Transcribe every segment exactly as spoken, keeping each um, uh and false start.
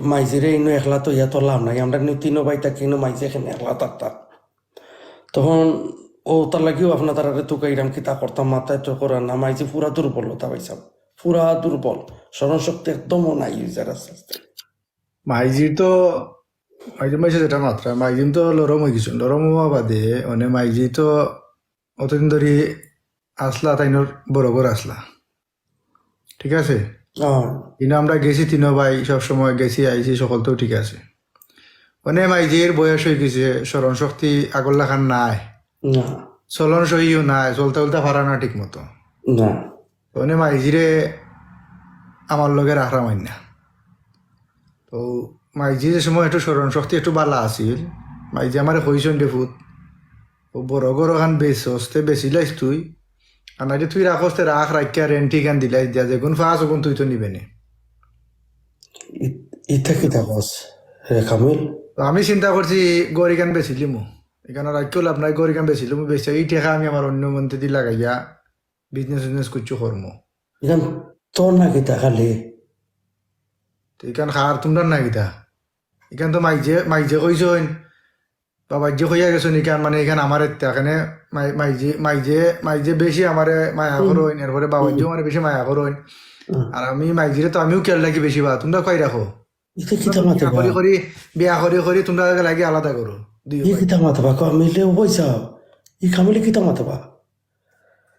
মাইজিরে ইনো একলা তো ইয়া তো লাভ নাই, আমরা ইনো তিনো ভাই থাকি, ইনো মাইজি এখানে একলা থাকতাম। তখন অউ তার লাগিও আপনার তারারে তুকাইরাম, কিতা করতাম, মাথায় তো করার না, মাইজি পুরা দুর্বল অতা পাইছাম, পুরা দুর্বল, স্মরণ শক্তি একদমও নাই ইউজার আস্তে আস্তে। মাইজির তো, মাইজির মাইজি যেটা মাত্রা, মাইজিন তো লরম অই গেছইন, লরম অওয়া বাদে, মানে মাইজি তো অতদিন ধরি আছলা, তাইনর বড় ঘর আছলা, ঠিক আছে? ইনো আমরা গেছি তিনো ভাই, সব সময় গেছি আইছি, সকল তো ঠিক আছে। মানে মাইজির বয়স অই গেছে, স্মরণ শক্তি আগর লাখান নাই, না। চলন সহিও নাই, চলতা উলতা পারা না ঠিক মতো। না। মানে মাইজিরে আমার লগে রাখরাম অয় না। তো মাইজি যে সময় একটু স্মরণ শক্তি একটু বালা আছিল, মাইজি আমারে কইছইন, "রে পুত, অউ বড় ঘর অখান বেচস, তে বেচিলাইস তুই, আর নাইলে তুই রাখস, তে রাখ, রাখিয়া রেন্ট ইখান দিলাইস, দিয়া যেগুন পাস অগুন তুই তো নিবে নে।" ই-, ইতা কিতা কস রে কামিল? তো আমি চিন্তা করছি ঘর ইখান বেচিলিমু, ইখান রাখিও লাভ নাই, ঘর ইখান বেচিলিমু, বেচিয়া ই টেকা আমি আমার অন্য মন্তে দি লাগাইয়া বিজনেস টিজনেস কিচ্ছু করমু। ইখান তোর না কিতা খালি? তো ইখান কার, তুমরার না কিতা? ইখান তো মাইজে, মাইজে কইছইন, বাবাইজে কইয়া গেছইন ইখান, মানে ইখান আমার একটা, এখানে মাই-, মাইজে, মাইজে, মাইজে বেশি আমারে মায়া করইন, এরপরে বাবাইজেও আমারে বেশি মায়া করইন। আর আমি মাইজিরে তো আমিও খেয়াল রাখি বেশি বা, তুমরা কই রাখো? ইতে কিতা মাতে বা? করি করি, বিয়া করি করি তুমরা লাগি আলাদা করো, দুই ই ভাই। কিতা মাতে বা? কামিলে পয়সা, ই কামিলে কিতা মাতে বা?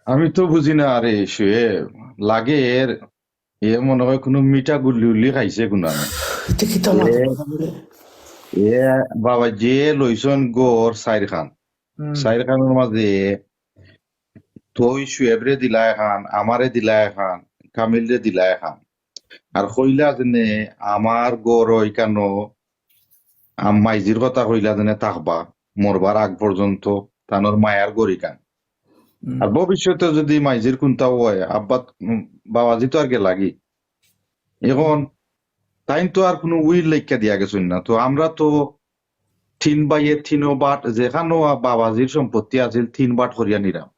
আমি তো বুঝি না, আরে শুয়ে লাগে এর, এ মনে হয় কোনো মিঠা গুল্লি উল্লি খাইছে কোনো। ইতে কিতা মাতে বা কামিলে? এ বাবা যে লইছইন ঘর চাইর খান, হুম। চাইর খানর মাঝে তুই শুয়েবরে দিলা এখান, আমারে দিলা এখান, কামিলরে দিলা এখান। আর কইলা যেনে আমার ঘর ইখানো, আম-, মাইজির কথা কইলা যেনে থাকবা, মরবার আগ পর্যন্ত তানর মায়ার ঘর ইখান। হুম। আর ভবিষ্যতে যদি মাইজির কুন্তা অয়, আব্বা, উম, বাবাজি তো আর গেলাগি। এখন তাইন তো আর কোনো উইল লেখিয়া দিয়া গেছইন না। তো আমরা তো তিন ভাইয়ে তিনো বাট, যেখানো বাবাজির সম্পত্তি আছিল, তিন বাট করিয়া নিলাম।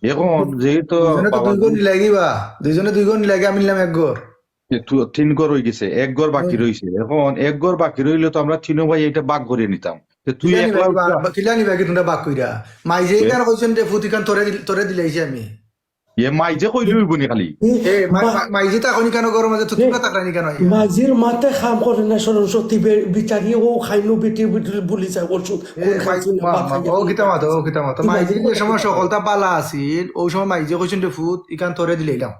এখন যেহেতু দুইজনে তো দুই বাবাজি ঘর নিলাগি বা, দুইজনে দুই ঘর নিলাগি, আমি নিলাম এক ঘর। এ তু-, তিন ঘর অই গেছে, এক ঘর বাকি রইছে। এখন এক ঘর বাকি রইলে তো আমরা তিনো ভাই এটা ভাগ করিয়া নিতাম। তে তুই কিলা একলা নিবা কি বা-, উঠলা। কিলা নিবা কি তুমরা ভাগ কইরা? মাইজে এ? ইখান কইছইন যে পুত ইখান তোরে দিল-, তোরে দিলাইছি আমি। এ মাইজে কইলে অইবো নি খালি? এ, এ, মা-, মা-, মা-, মাইজে তা কইনি কেন গরম আছে? তো এ, তুমরা তাকরা নি কেন ইয়া? মাইজের মাতে কাম করে না, স্মরণ শক্তি বে-, বিচারি ও খাইনু বেটি বেটি বুলি যায়, ওষুধ এ, কোন মাই-, খাইছইন না, মা-, ভাত মা-, খাইয়া ও কিতা মাতো, ও কিতা মাতো। কি মাইজে মাতো? যে সময় সকলতা বালা আছিল, ওই সময় মাইজে কইছইন রে পুত, ইখান তোরে দিলাইলাম।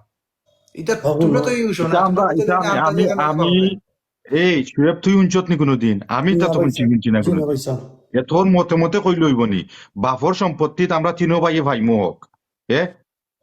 ইটা বাবু তুমরা না। তো ইউজ ইটা না, আমরা, তুমরা তো ইটা জানি আমি, না, আমি, তাহলে আমি, জানি না। এই শুয়েব, তুই উঞ্চত নি কোনোদিন? আমি তা জি না তখন ভাই সাহেব, চিনি চিনি না জি না কোনো। ভাই সাহেব। এ তোর মতে মতে কইলে অইবো নি? বাপর সম্পত্তিত আমরা তিনো ভাইয়ে ভাইমু হক। এ?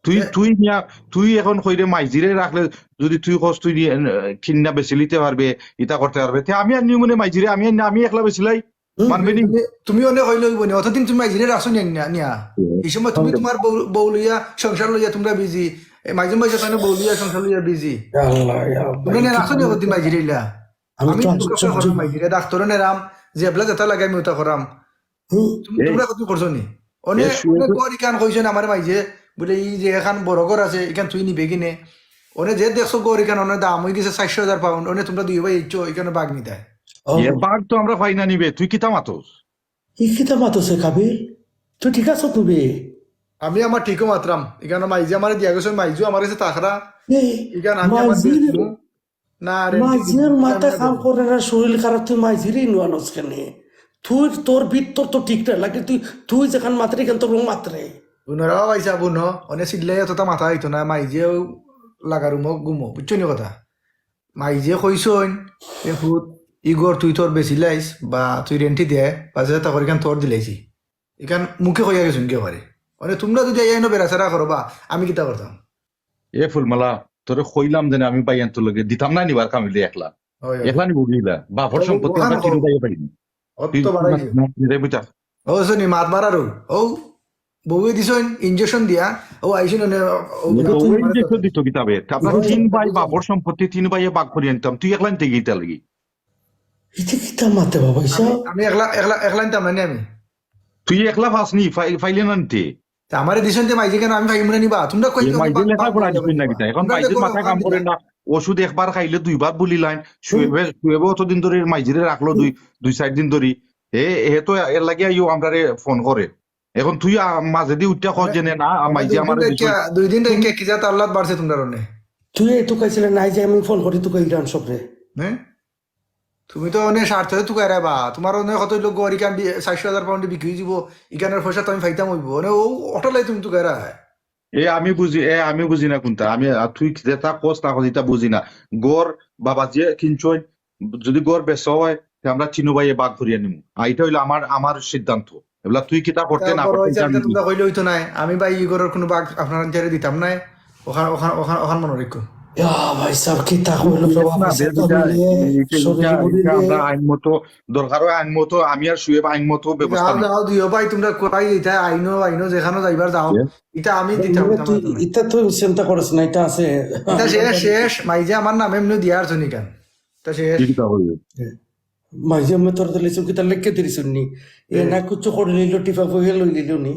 তুই, এ- তুই নিয়া, তুই এখন কইরে মাইজিরে রাখলে, যদি তুই কস তুই নিয়া, এ, কিন্না বেচিলিতে পারবে, ইতা করতে পারবে, তে আমি আর নিমুনে মাইজিরে, আমি আর, আমি একলা বেচিলাই, হুম। মানবে নি? তুমি, তুমি অনেক কইলে অইবো নি, অতদিন তুমি মাইজিরে রাখছো নিয়া, নিয়া, নিয়া। হুম। এই সময় তুমি তোমার বউ, বউ লইয়া, সংসার লইয়া তুমরা বিজি। এ, মাইজে মাইজে তাইন বউ লইয়া, সংসার লইয়া বিজি। ইয়া আল্লাহ, ইয়া আল্লাহ। তুমরা নিয়া রাখছো নি অতদিন মাইজিরে ইলা? আমি আমি তো তো আশ্চর্য। করাম মাইজিরে, ডাক্তরও নেরাম, যে এবলা যেটা লাগে আমি ওটা করাম। হুম। তুমি, এ, তুমরা কত করছো নি? অনে, এ, শুয়ে অনে তো ঘর ইখান কইছইন আমার মাইজে, বুলে ই যে এখান বড় ঘর আছে, ইখান তুই নিবে কিনে? অনে যে দেখছো ঘর ইখান, অনে দাম অই গেছে চাইরশো হাজার পাউন্ড, অনে তুমরা দুই ভাই ইচ্ছো, ইখানে ভাগ নিতায়। ও। এ ভাগ তো আমরা পাই না নিবে, তুই কিতা মাতস? ই কিতা মাতস এ কাবিল? তুই ঠিক আছো তুমি? আমি আমার ঠিকও মাতরাম, ইখান মাইজে আমারে দিয়া গেছে, মাইজু আমার গেছে তাকরা, এই, ইখান আমি আমার মাইজির দেখমু। না, রেন্টে মাঝের দিন, মাথা আমি কাম দেবো। করে না, শরীর খারাপ, তুই মাঝেরই নুয়ানস কেনে? তুই, তোর ভিতর তো ঠিক না লাগে, তুই, তুই যেখান মাত্রে, এখান তোর মাত্রে। বুনো রে ভাই সাহেব, বুনো, অনে চিল্লাই অতটা মাথা হইতো না, মাইজেও লাগা রুমো ঘুমো, বুঝছো নি কথা? মাইজে কইছইন, এ পুত, ই ঘর তুই তোর বেচিলাইস, বা তুই রেন্টি দে, বা যেটা করি খান তোর দিলাইছি। ইখান মুখে কইয়া গেছইন কে পারে। অনে তুমরা যদি আইয়া ইনো বেড়াছেড়া করো বা, আমি কিতা করতাম? এ ফুলমালা, তোরে কইলাম যে আমি ভাইয়ান্তর লগে দিতাম না নিবার কামিলে একলা। অয়, অয়। একলা নিবো গিলা। বাপর ও, সম্পত্তি ওখান আমরা কিনু কও। ভাইয়ে পাইনি। অত তুই বাড়াই মাত, দে। মাত দিলে বুঝা। ও, শুনি, মাত বাড়ারও। ও, বউয়ে দিছইন injection দিয়া। ও, আইছইন অনে, ও, এ, বউয়ে মারে injection তো। দিত কিতাবে। আমরা ওই, তিন ভাই ওই। বাপর সম্পত্তি তিন ভাইয়ে ভাগ করি আনতাম। তুই একলা নিতে গিয়ে লাগি। ইতে কিতা মাতে বাবা, ইসা? আমি, আমি একলা, একলা, একলা নিতাম না নি আমি। তুই একলা ফাস নি, ফাই-, ফাইলে না নিতে। তা আমারে দিছইন তে মাইজে কেন আমি ফাইমু না নিবা? তুমরা কই এ, মাইজে লেখাপড়া দিছইন না কিতা? এখন মাইজের মাথা কাম করে না। ওষুধ একবার খাইলে দুইবার বুলিলাইন। শুয়েবে শুয়েবে অতদিন ধরি মাইজিরে রাখলো দুই দুই চাইর দিন ধরি। এ হে তো এর লাগি আইও আমরারে ফোন করে। এখন তুই আ, মাঝেদি উঠা কর যে না, আ, মানে মাইজি দুই দিন আমার দেখিয়া, দুই দিন দেখিয়া কি জাত আল্লাহ বাড়ছে তোমরা রনে। তুই এই তুকাইছিলে নাই যে আমি ফোন করি তুকাইলাম সবরে। হ্যাঁ? তুমি তো অনেক স্বার্থে তুকাইরা বা, তোমার অনেক কত লোক গড় ইখান বি-, চারশো হাজার পাউন্ডে বিক্রি হয়ে যাব, ইখানের পয়সা তো আমি পাইতাম হইব, মানে ও অটালাই তুমি তুকাইরা। এ আমি বুঝি, এ আমি বুঝি না কোনটা। আমি, আ, তুই যেটা কস না কস, এটা বুঝি না। গড় বাবা যে কিনছইন, যদি গড় বেচা হয়, তে আমরা তিনো ভাইয়ে ভাগ করিয়া নিমু। আর এটা হইলো আমার, আমার সিদ্ধান্ত। এবলা তুই কিতা করতে না করতে, এটা আমি বুঝি না। তোমরা কইলে হইতো নায়, আমি ভাই ই গড়র কোনো ভাগ আপনারা দিতাম নায়। ওখান, ওখান, ওখান, ওখান মনে রাখো। ইয়া ভাই সাহেব, কিতা কইলো রে বাবা, না, সাহেব, এটা, এটা, এটা আমরা আইন মতো, দরকার হয় আইন মতো, আমি আর শুয়েব আইন মতো ব্যবস্থা যাও, নিব। যাও, দিও ভাই, তোমরা করাই দিতা, আইনো, আইনো, যেখানো যাইবার যাও। ইটা আমি দিতাম, ইটা তুই, মাতো নাই। ইটা তুই চিন্তা করিস না, ইটা আছে। ইটা শেষ, শেষ, মাইজে আমার নামে এমনি দিয়া আর শুনি কেন? ইটা শেষ। মাইজে আমি তোর দিলে চুল কিতা লেখকে দিলি শুননি? এ না কিছু করে নিল, টিপা বইয়া লই নিল নি।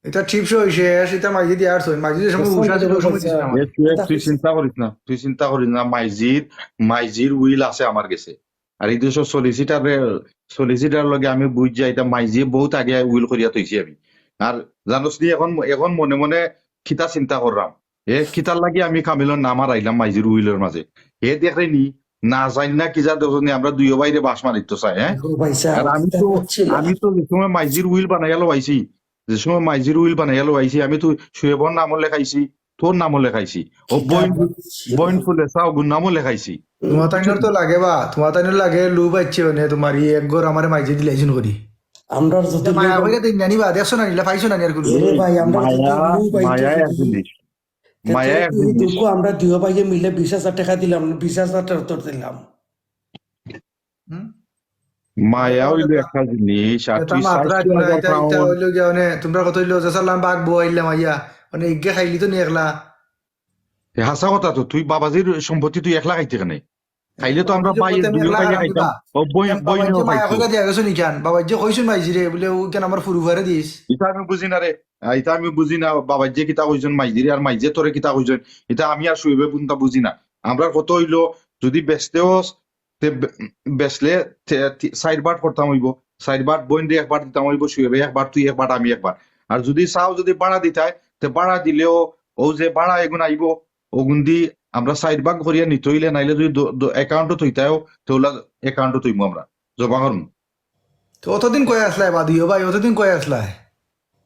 ইটা টিপস হই শেষ, ইটা মাইজে দিয়া আর শুনি। মাইজে যে সময় উষা দিল, ওই সময় দিছে না আমার। এ, তুই এক, তুই চিন্তা করিস না, তুই চিন্তা করিস না। মাইজির, মাইজির উইল আছে আমার গেছে। আর এই দেশো সলিসিটার, সলিসিটার লগে আমি বুঝ যাই, ইটা মাইজিয়ে বহুত আগে উইল করিয়া থইছি আমি। আর জানোস নি, এখন, এখন মনে মনে কিতা চিন্তা করলাম, এ কিতার লাগি আমি কামিলর নাম আর আইলাম মাইজির উইলর মাঝে। হে দেখরে নি, না জানি না কি যা দেখছো নি, আমরা দুইও বাইরে বাস মারিত চাই, হ্যাঁ? ও ভাই সাহেব, আর আমি তো, আমি তো যে সময় মাইজির উইল বানাইয়া লওয়াইছি, যে সময় মাইজির উইল বানাইয়া লওয়াইছি, আমি তো শুয়েবর নামও লেখাইছি, তোর নামও লেখাইছি, ও বইন, বইন ফুলে চাও গুর নামও লেখাইছি। তোমার তাইনর তো লাগে বা, তোমার তাইনর লাগে লু বাইচ্ছে মানে, তোমার এই এক ঘর আমারে মাইজে দিলাইছুন করি। আমরা যদি মায়া লু কইরা দিন জানি বা, দেখছো না, নিলা পাইছো না, আর কোনো এ ভাই, আমরা যদি মায়া, লু বাইচ্ছে মায়া যদি এক জিনিস। মায়া এক জিনিস। দুঃখ আমরা দুই ভাইয়ে মিলে বিশ হাজার টাকা দিলাম, বিশ হাজার টাকা তোর দিলাম। হুম? মায়া হইলো একটা জিনিস, আর এটা তুই মাত্রা ষাট হাজার এটা, এটা পাউন্ড। হইলো গিয়া মানে, তোমরা কত হইলো যে সালাম বাঘ বউ আইলাম আইয়া, মানে ইগে খাইলি তো নি একলা। এ হাছা কথা তো, তুই বাবাজির সম্পত্তি তুই একলা খাইতে কেনে? খাইলে তো আমরা ভাই দুই ভাইয়ে খাইতাম। ও বই, বই নিয়ে খাইতো। মায়া কইরা দিয়া গেছো নি কেন? বাবা যে কইছুন মাইজিরে, বলে ও কেন আমার ফুরু ফুয়ারে দিস? ইটা আমি বুঝি না রে। আ, ইটা আমি বুঝি না। বাবা যে কিতা কইছুন মাইজিরে, আর মাইজে তোরে কিতা কইছুন, ইটা আমি আর শুইবে বুনতা বুঝি না। আমরা কত হইলো, যদি বেচতে হস, তে বে-, বেচলে তে, তি-, চাইর বাট করতাম হইব। চাইর বাট বইনরে এক বাট দিতাম হইব, শুয়েবে এক বাট, তুই এক বাট, আমি এক বাট। আর যদি চাও যদি ভাড়া দিতায়, তে ভাড়া দিলেও ও যে ভাড়া এগুন আইব, ওগুন দি আমরা চাইর ভাগ করিয়া নিতে হইলে, নাইলে যদি দ-, দ-, অ্যাকাউন্টও থইতায়ও, তে ওলা অ্যাকাউন্টও থইমু আমরা, জমা করমু। তো অতদিন কই আসলায় বাদিও ভাই, অতদিন কই আসলায়?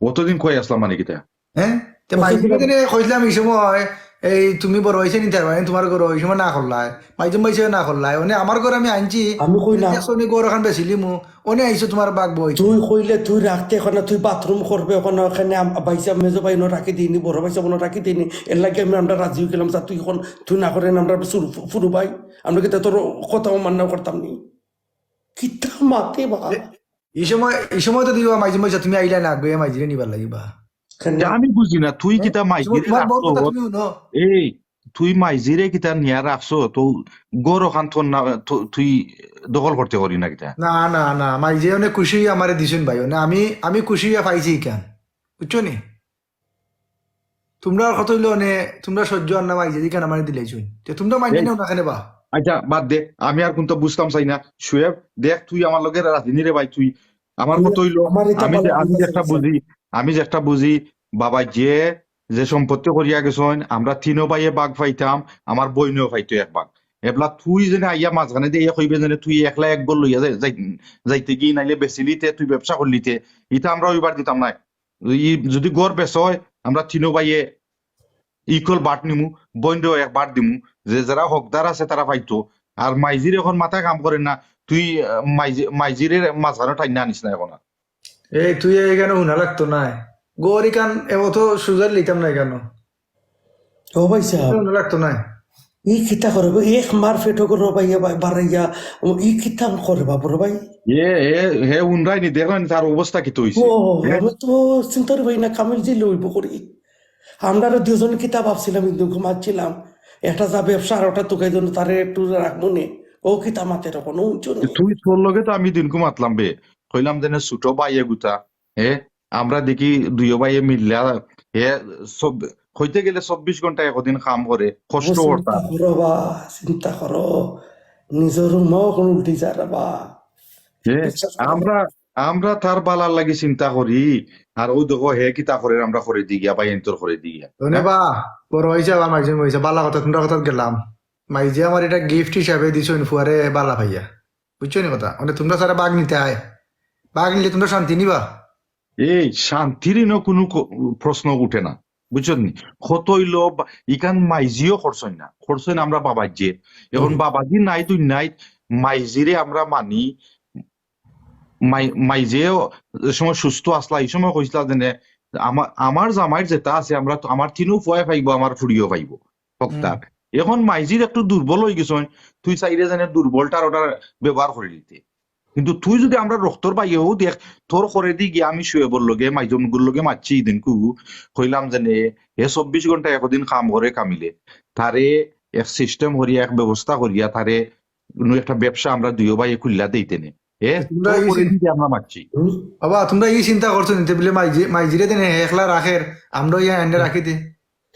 অতদিন কই আসলাম মানে কিতা? হ্যাঁ? তে মাইজিরে কইছিলাম এই সময়, এই তুমি বড় হইছে নি তার মানে তোমার ঘরে ওই সময় না করলায়, মাইজুম ভাইসাবে না করলায়, মানে আমার ঘরে আমি আনছি, আমি কই না। দেখছো নি ঘর ওখান বেচিলিমু, ওনে আইছো তোমার বাঘ বই। তুই কইলে তুই রাখতে এখন না, তুই বাথরুম করবে এখন, ওখানে আম-, ভাইসাব, মেজো ভাই নো রাখি দিইনি, বড় ভাইসাব নো রাখি দিইনি, এর লাগি আমি আমরা রাজি হয়ে গেলাম, যা তুই এখন, তুই না করেন আমরা ফুরু, ফু-, ফুরু ভাই, আমরা কিতা তোর কথা অমান্য করতাম নি? কিতা মাতে বা? এ, এই সময়, এই সময় তো দিবা মাইজুম ভাইসাব, তুমি আইলা না, আগে মাইজিরে নিবার লাগিবা। কেন? আমি বুঝি না, তুই হ্যাঁ? কিতা মাইজিরে তোমার বউর কথা রাখতো? তুমি হুনো। এই, তুই মাইজিরে কিতা নিয়া রাখছো? তো ঘর ওখান তোর না, তো-, তুই দখল করতে করি না কিতা? না, না, না, মাইজে অনেক খুশি হইয়া আমারে দিছুন ভাই, মানে আমি, আমি খুশি হইয়া পাইছি ইখান, বুঝছো নি? তোমরা আর কত হইলো নে, তোমরা সহ্য আর না মাইজে ইখান আমারে দিলাইছুন। তে তোমরা মাইনে এই নেও না কেনে বা? আচ্ছা, বাদ দে, আমি আর কোনটা বুঝতাম চাই না। শুয়েব, দেখ, তুই আমার লগে রাজি নি রে ভাই, তুই আমার আমি, কত হইলো, আমার এটা আমি ভালো যে, আমি যে বুঝা একটা যাচ্ছে। বুঝি, আমি যে একটা বুঝি, বাবা যে যে সম্পত্তি করিয়া গেছইন, আমরা তিনো ভাইয়ে ভাগ পাইতাম, আমার বইনেও পাইতো এক ভাগ। এবলা তুই যেন আইয়া মাঝখানে দিয়ে ইয়া কইবে যেন তুই একলা এক ঘর লইয়া যাই-, যাই-, যাইতে গি, নাইলে বেচিলিতে, তুই ব্যবসা করলিতে, ইটা আমরা ওইবার দিতাম না। ই যদি ঘর বেচা হয়, আমরা তিনো ভাইয়ে ইকুয়াল বাট নিমু, বইনরেও এক বাট দিমু, যে যারা হকদার আছে তারা পাইতো। আর মাইজির এখন মাথা কাম করে না, তুই, আহ, মাইজি-, মাইজিরে মাঝখানে টাইনা আনিস না এখন আর। এই তুই এখানে হুনা লাগতো না। গৌরিকান এ অত সুজা লিতাম না কেন? ও ভাই সাহেব। হুনা লাগতো না। ই কিতা করে গো? এক মার পেটো করো ভাই, ভাই, বাড়াইয়া। ও, ই কিতা করে বাবুর ভাই? এ, এ, হে উনরাই নি, দেখলেন তার অবস্থা কিতা হইছে? ও, হে? আমি তো চিন্তার ভাই না, কামিল যে লইব করি। আমরা আরো দুজন কিতা ভাবছিলাম, কিন্তু ঘুমাচ্ছিলাম। একটা যা ব্যবসা আর ওটা তুকাই জন্য তারে একটু রাখবো নে। ও কিতা মাতে তখন, ও উঁচু নে। তুই তোর লগে তো আমি দিনকু মাতলাম বে। কইলাম যেন ছোট ভাই এগুতা। হে, আমরা দেখি দুইও ভাইয়ে মিললা, হে, সব কইতে গেলে চব্বিশ ঘন্টা একদিন কাম করে, কষ্ট চিন্তা করতা। করো বা, চিন্তা করো, নিজর রুমও কোন উল্টি যায় রে বা। যে বিশ্বাস করো। আমরা, আমরা তার বালার লাগি চিন্তা করি, আর ও দেখো হে কিতা করে, আমরা করে দি গিয়া, ভাইয়াইন্তর করে দি গিয়া। ধন্যবাদ। বড় ভাইসাব আর মাইজুম ভাইসাব, বালা কথা, তোমরা কথাত গেলাম। মাইজে আমার এটা গিফট হিসাবে দিছইন ফুয়ারে বালা পাইয়া। বুঝছো নি কথা? মানে তোমরা সারা বাঘ নিতে আয়, বাঘ নিলে তোমরা শান্তি নিবা। এই শান্তির ইনো কোনো ক-, প্রশ্ন উঠে না, বুঝছো নি? কত অইলো বা-, ইখান মাইজিও করছইন না, করছইন আমরা বাবাজিয়ে। এখন হুম। বাবাজি নাই দুই নাই, মাইজিরে আমরা মানি। মাই-, মাইজেও যে সময় সুস্থ আসলা, এই সময় কইসলা যে নে, আমা-, আমার জামাইর যেটা আছে, আমরা তো, আমার তিনও ফুয়ায় পাইবো, আমার ফুড়িও পাইবো, হকদার। এখন মাইজির একটু দুর্বল অই গেছইন, তুই চাইরে যেনে দুর্বলটার ওটার ব্যবহার করে দিতে। কিন্তু তুই যদি আমরা রক্তর ভাইও দেখ, তোর করে দি গিয়া আমি শোয়েবর লগে, মাইজমগুর লগে মাতছি ইদিনকু, কইলাম যে নে, হে চব্বিশ ঘন্টা একদিন কাম করে কামিলে, তারে এক সিস্টেম করিয়া, এক ব্যবস্থা করিয়া, তারে কোনো একটা ব্যবসা আমরা দুইও ভাইয়ে খুলিয়া দেইতে নে। এ, তোমরা তোর এই করে চিন- দিতে আমরা মাতছি। বাবা, তোমরা এই চিন্তা করছো নিতে বলে মাইজি-, মাইজিরে দেন একলা রাখের, আমরাও ইয়া এনে রাখি দে।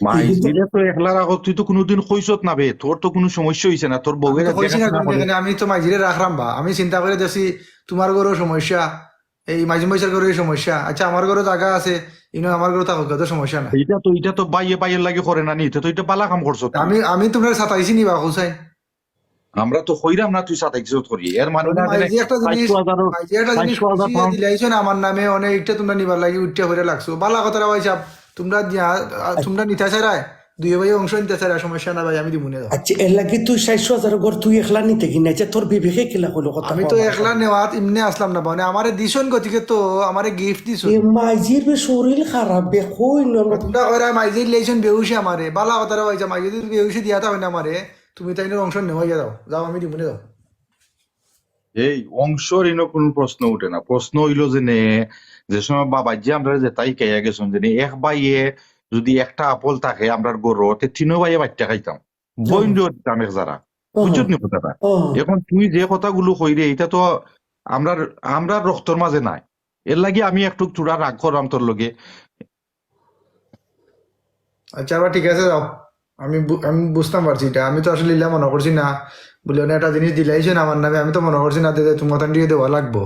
মাইজিরে তো একলা রাখো, তুই তো কোনোদিন কইছত না বে, তোর তো কোনো সমস্যা হইছে না, তোর বউয়ের আমি তো কইছি না দেখাশোনা কোনো করে। এখানে, আমি তো মাইজিরে রাখলাম বা, আমি চিন্তা করে দেখছি তোমার ঘরও সমস্যা, এই মাইজুম ভাইসার ঘরও সমস্যা। আচ্ছা, আমার ঘরও জায়গা আছে, ইনো আমার ঘরও থাকুক, তো সমস্যা না। এটা তো, এটা তো ভাইয়ে ভাইয়ের লাগি করে না নি, এটা তো এটা বালা কাম করছো তুই। আমি, আমি তোমরা সাতাইছি নি বা হুসাইন? আমরা তো কইরাম না তুই সাতাইছত করি, এর মানে মানে না যে মাইজি একটা জিনিস, চারশো হাজার, মাইজি একটা জিনিস চারশো হাজার খুশি পাউন্ড। দিলাইছো না আমার নামে, অনেক একটা তোমরা নিবার লাগি উঠতে হইরে লাগছো। বালা কথা রে ভাইসাব, তোমরা দিয়া, আ, তোমরা নিতে চাইরায়, দুই ভাই অংশ নিতে চাইরায়, সমস্যা না ভাই, আমি দিমুনে দাও। আচ্ছা, এর লাগি তুই চারশো হাজার ঘর তুই একলা নিতে কি না? আচ্ছা, তোর বিবেকে কিলা কইলো কথা আমি কও তো আমার? একলা নেওয়াত এমনি আসলাম না, মানে আমারে দিছইন গতিকে তো আমারে গিফট দিছইন। এ মাইজির বে শরীর খারাপ বে, কই না আমরা তোমরা কইরা মাইজি লেইছইন বেহুশে আমারে, বালা কথা রে ভাইসাব, মাইজি যদি বেহুশে দিয়া তা হয় না আমারে, তুমি তাই অংশ নেওয়া গিয়া দাও, যাও আমি দিমুনে দাও। এই অংশর ইনো কোনো প্রশ্ন উঠে না। প্রশ্ন হইলো যে নে, যে সময় বাবাজি আমরা যেটা হিকাইয়া গেছইন যে নে, এক ভাইয়ে যদি একটা আপল থাকে আমরার ঘরো, তে তিনো ভাইয়ে বাট্টা খাইতাম, বইন দিও দিতাম এক জারা। হুম। বুঝছত নি কথাটা? হুম। এখন তুই যে কথাগুলো কইরে, এটা তো আমরার, আমরার রক্তর মাঝে নাই। এর লাগি আমি একটু থুড়া রাগ করলাম তোর লগে। আচ্ছা, আবার ঠিক আছে, যাও। আমি বু-, আমি বুঝতাম পারছি এটা। আমি তো আসলে ইলা মনে করছি না, বলে, "ওনে একটা জিনিস দিলাইছইন আমার নামে", আমি তো মনে করছি না যে তোমার তান দিয়ে দেওয়া লাগবো।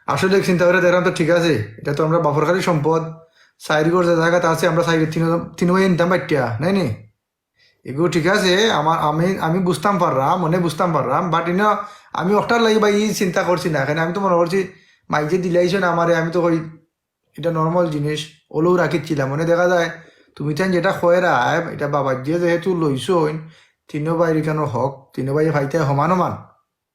আসলে চিন্তা করে দেখলাম তো ঠিক আছে, এটা তো আমরা বাপর খালি সম্পদ, চাইর ঘর যে জায়গাতে আছে, আমরা চাইর তিন, তিন ভাই নিতাম বাট্টা, নাই নি? এগুলো ঠিক আছে, আমার, আমি, আমি বুঝতাম পারলাম, মনে বুঝতাম পারলাম, but ইনো আমি ওটার লাগি ভাই এই চিন্তা করছি না, এখানে আমি তো মনে করছি মাইজে দিলাইছইন আমারে, আমি তো কই এটা নরমাল জিনিস, ওলেও রাখিচ্ছিলাম। মানে দেখা যায়, তুমি তাই যেটা কইরায়, এটা বাবাজিয়ে যেহেতু লইছইন, তিনো ভাইর কেন হক, তিনো ভাইয়ে পাইতে সমান সমান।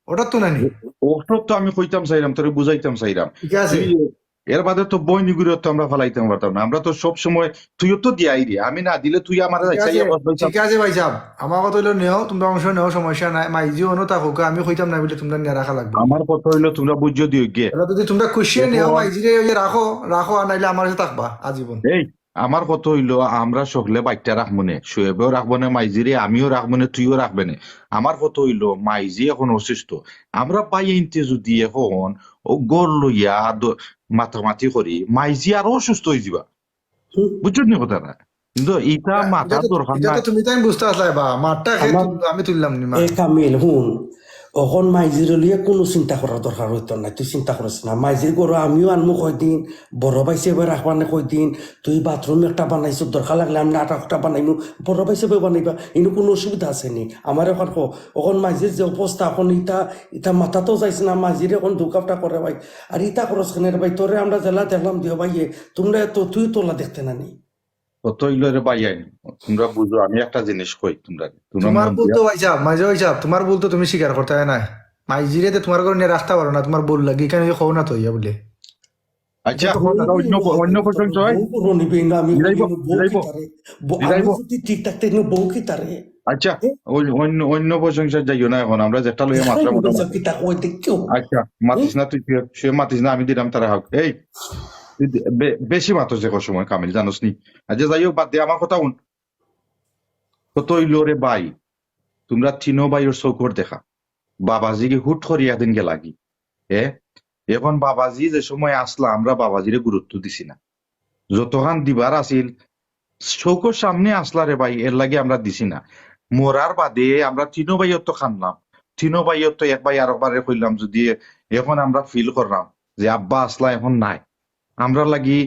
ওটা তো না নি? ওটা তো আমি কইতাম চাইরাম, তোরে বুঝাইতাম চাইরাম। ঠিক আছে। তুই এর বাদে তো বইন ইগুরে তো আমরা ফালাইতাম পারতাম না। আমরা তো সব সময়, তুইও তো দিয়াই রে, আমি না দিলে তুই আমার ঠিক আছে, চাইয়া বস বইতাম। ঠিক আছে ভাইসাব, আমার কথা হইলো নেও, তোমরা অংশ নেও, সমস্যা নাই। মাইজি অনো থাকুক, আমি কইতাম না বলে তোমরা নিয়ে রাখা লাগবে। আমার কথা হইলো তোমরা বুঝিও দিও গিয়ে। এবার যদি তোমরা খুশি দেখো, নেও, মাইজিরে ওই যে রাখো, রাখো, আর নাইলে আমার কাছে থাকবা আজীবন। এই, আমার কথা হইলো, আমরা সকলে বাট্টা রাখমু নে, শোয়েবেও রাখবো নে মাইজিরে, আমিও রাখমু নে, তুইও রাখবে নে। আমার কথা হইলো, মাইজি এখন অসুস্থ, আমরা ভাইয়াইন্তে যদি এখন ও ঘর লইয়া দ-, মাতামাতি করি, মাইজি আরো অসুস্থ হয়ে যাবা। হুম। বুঝছত নি কথাটা? কিন্তু ইটা এটা মাতার তো, দরকার এটা নাই। তো তুমি তাই বুঝতে আসলাই বা, মারটা খেয়ে আমার তুল-, আমি তুললাম নি মার। এ কামিল, হুন, অখন মাইজির লইয়া কোনো চিন্তা করার দরকার হইতো না, তুই চিন্তা করিস না। মাইজির ঘরো আমিও আনমু কয়দিন, বড় ভাইসাবে রাখবা নে কয়দিন, তুই বাথরুম একটা বানাইছ, দরকার লাগলে আমি আর একটা বানাইমু, বড় ভাইসাবে বানাইবা, ইনো কোনো অসুবিধা আছে নি? আমার এখন ক-, অখন মাইজির যে অবস্থা, অখন ইটা, ইটা মাথাত যাইছে না, মাইজির অখন দুকাপটা করে ভাই, আর ইটা খরচ কেনে রে ভাই, তোরে আমরা যেলা দেখলাম দিও ভাইয়ে, তোমরা তো, তুই তোলা দেখতে না নি? কত হইলো রে ভাইয়াইন, তোমরা বুঝো, আমি একটা জিনিস কই তোমরা, তোমরা তোমার মন ভুল দিয়া। তো ভাইসাব, মাইজি ভাইসাব, তোমার ভুল তো তুমি স্বীকার করতে হয় না। মাইজিরে তো তোমার ঘরো নিয়ে রাখতে পারো না, তোমার ভুল লাগে, এখানে ওই কও না তো ইয়া বলে। আচ্ছা, এটা তো তোমরা অন্য, অন্য প্রসঙ্গ হয়? বউ বড় নিবে না, আমি দিলাইবো, বউ কি দিলাইবো, তারে? ব-, আমি দিলাইবো। যদি ঠিক থাকতে ইনো বউ কি তারে? আচ্ছা, ওই অন্য, অন্য প্রশংসা যাইও না এখন, আমরা যেটা লইয়া মাত্রা এখন মোটামুটি। বুঝাও কিতা কয় দেখো। আচ্ছা, মাতিস না তুই, সে, সে মাতিস না, আমি দিলাম তারা হোক। এই, তুই দে-, বে-, বেশি মাতো যে কোনো সময়, কামিল, জানোস নি? আচ্ছা, যাই হোক, বাদ দে, আমার কথা হুন। কত হইলো রে ভাই, তোমরা তিনো ভাইর চউখর দেখা। বাবাজি কি হুট করি একদিন গেলাগি? এ? এখন বাবাজি যে সময় আসলা, আমরা বাবাজিরে গুরুত্ব দিছি না। যতখান দিবার আছিল, চউখর সামনে আসলা রে ভাই, এরলাগি আমরা দিছি না। মরার বাদে আমরা তিনো ভাইও তো কানলাম, তিনো ভাইও তো এক ভাই আরক ভাইরে কইলাম, যদি এখন আমরা ফিল করলাম যে আব্বা আসলা এখন নাই, আমরা লাগি,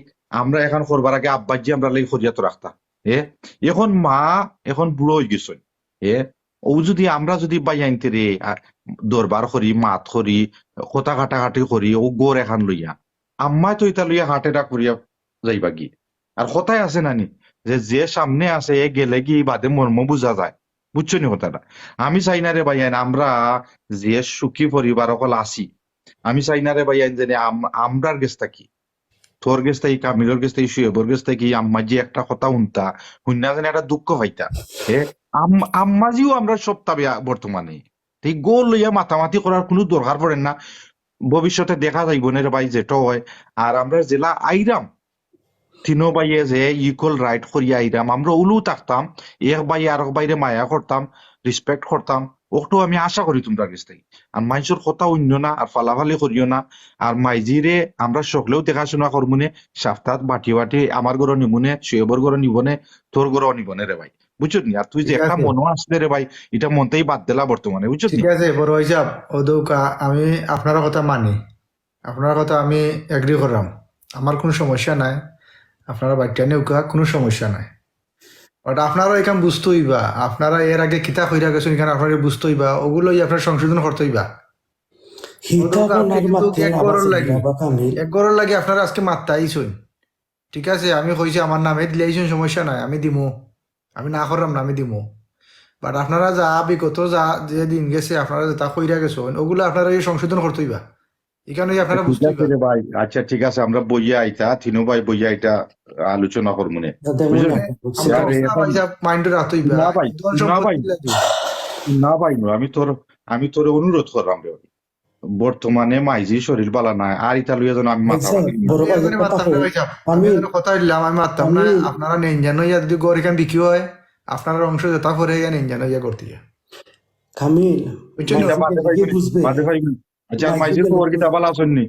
আমরা এখন করবার আগে আব্বাজি আমরা লাগি করিয়া তো রাখতা। এ, এখন মা এখন বুড়া অইগেছইন। এ, অউ যদি আমরা যদি ভাইয়াইন্তরে, আ, দরবার করি, মাত করি, কথা কাটাকাটি করি, অউ ঘর এখান লইয়া, আম্মায় তো ইতা লইয়া হার্ট অ্যাটাক করিয়া যাইবাগি। আর কথায় আছে না নি, যে, যে সামনে আছে, এ গেলেগি বাদে মর্ম বুঝা যায়। বুঝছো নি কথাটা? আমি চাই না রে ভাইয়াইন, আমরা যে সুখী পরিবার অকল আছি, আমি চাই না রে ভাইয়াইন, যেন আম-, আমরার গেছ থাকি, তোর গেছ থাকি, কামিলর গেছ থাকি, শুয়েবর গেছ থাকি, আম্মাজি একটা কথা হুনতা, হুনিয়া যেন একটা দুঃখ পাইতা। এ, আম-, আম্মাজিও আমরা সব তাবে বর্তমানে। তে ই ঘর লইয়া মাতামাতি করার কুনু দরকার পড়ে না। ভবিষ্যতে দেখা যাইবো নে রে ভাই, যেটা অয়। আর আমরা যেলা আইরাম, তিনো ভাইয়ে যে ইকুয়াল রাইট করিয়া আইরাম, আমরা অউলু থাকতাম, এক ভাইয়ে আরক ভাইরে মায়া করতাম, রেসপেক্ট করতাম, অকটু আমি আশা করি তুমরার গেছ থাকি। আর মাইনষর কথা হুনিও না, আর ফালাফালি করিও না, আর মাইজিরে আমরা সকলেউ দেখাশুনা করমুনে, সাপ্তাত বাটি বাটি আমার ঘরো নিমুনে, শুয়েবর ঘরো নিবনে, তোর ঘরো নিবনে রে ভাই। বুঝছো নি? আর তুই যে ঠিক একটা আছে। মনো আসলে রে ভাই, ইটা মনতেই বাদ দিলা বর্তমানে, বুঝছো নি? ঠিক আছে, বড় ভাইসাব, অউ দেউক্কা, আমি আপনারার কথা মানি, আপনারার কথা আমি এগ্রি করলাম, আমার কুনু সমস্যা নাই, আপনারা বাইট্টা নেউক্কা, কুনু সমস্যা নাই। But আপনারা ইখান বুঝতে অইবা, আপনারা এর আগে কিতা কইরা গেছইন, ইখান আপনারা বুঝতে অইবা, অগুলো আপনারা সংশোধন করতে অইবা। হিতা অউ দেউক্কা, আপনি কোনার কিন্তু মাতে এক আবার ঘরর লাগি, বাবা কামিল। এক ঘরর লাগি আপনারা আজকে মাততা আইছইন। ঠিক আছে, আমি কইছি আমার নামে দিলাইছইন, সমস্যা নাই, আমি দিমু, আমি না করলাম না, আমি দিমু। But আপনারা যা বিগত যা যে দিন গেছে, আপনারা যেতা কইরা গেছইন, অগুলো আপনারা এই সংশোধন করতে অইবা। ইখান অইয়া আপনারা ঠিক বুঝতে আছে অইবা। রে ভাই, আচ্ছা ঠিক আছে, আমরা বইয়া ইতা, তিনো ভাই বইয়া ইটা আলোচনা করমুনে। না, তেমন বুঝছো নি? না, বুঝছি। আমার আরে, অবস্থা এখন ভাইসাব মাইন্ডো রাখতে অইবা। না ভাই, ধন না সম্পত্তি ভাই, লাগি। না ভাই, না, আমি তোর, আমি তোরে অনুরোধ করলাম রে ভাই। বর্তমানে মাইজির শরীর বালা নাই, আর ইতা লইয়া যেন আমি মাথা আচ্ছা, মারি না। বড় আমি ভাই, এখানে কথা মাততাম না কই? ভাইসাব। আমি আমি এখানে কথা অইলাম, আমি মাততাম না। কামিল। আপনারা নেঞ্জান অইয়া যদি ঘর ইখান বিক্রি অয়, আপনারার অংশ যেতা পড়ে ইয়া নেঞ্জান অইয়া ঘর দিয়া। কামিল, বুঝছো নি? ইটা মাইজি বাদে দেখি পাইবি নি, বুঝবে। বাদে পাইবি নি। আচ্ছা, মাইজি মাইজির দেখি খবর কিতা, বুঝবে। বালা আছইন নি?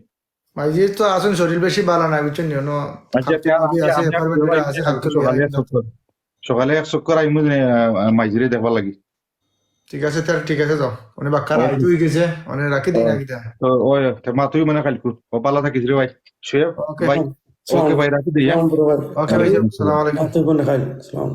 মাইজির তো আছইন, শরীর বেশি বালা নাই, বুঝছো নি? অনো আচ্ছা, হালকা তে আমি, আছে, আমি, আমি, apartment-এ আছে, হালকা সকালে এক চক্কর, সকালে এক চক্কর আইমু যে, আহ, মাইজিরে দেখবার লাগি। ঠিক আছে, তে ঠিক আছে, যাও। অনে বাক্কা OK। রাইত অই গেছে, অনে রাখি দেই না কিতা? তো, ওই, তে মা, তুই মানে কাইলকু, ও বালা থাকিস রে ভাই। শোয়েব OK। ভাই, OK। OK ভাই, রাখি দেই, হ্যাঁ? সালাম, বড় ভাই। OK ভাই, সালাম আলাইকুম। রাতে বনে খাই, সালাম।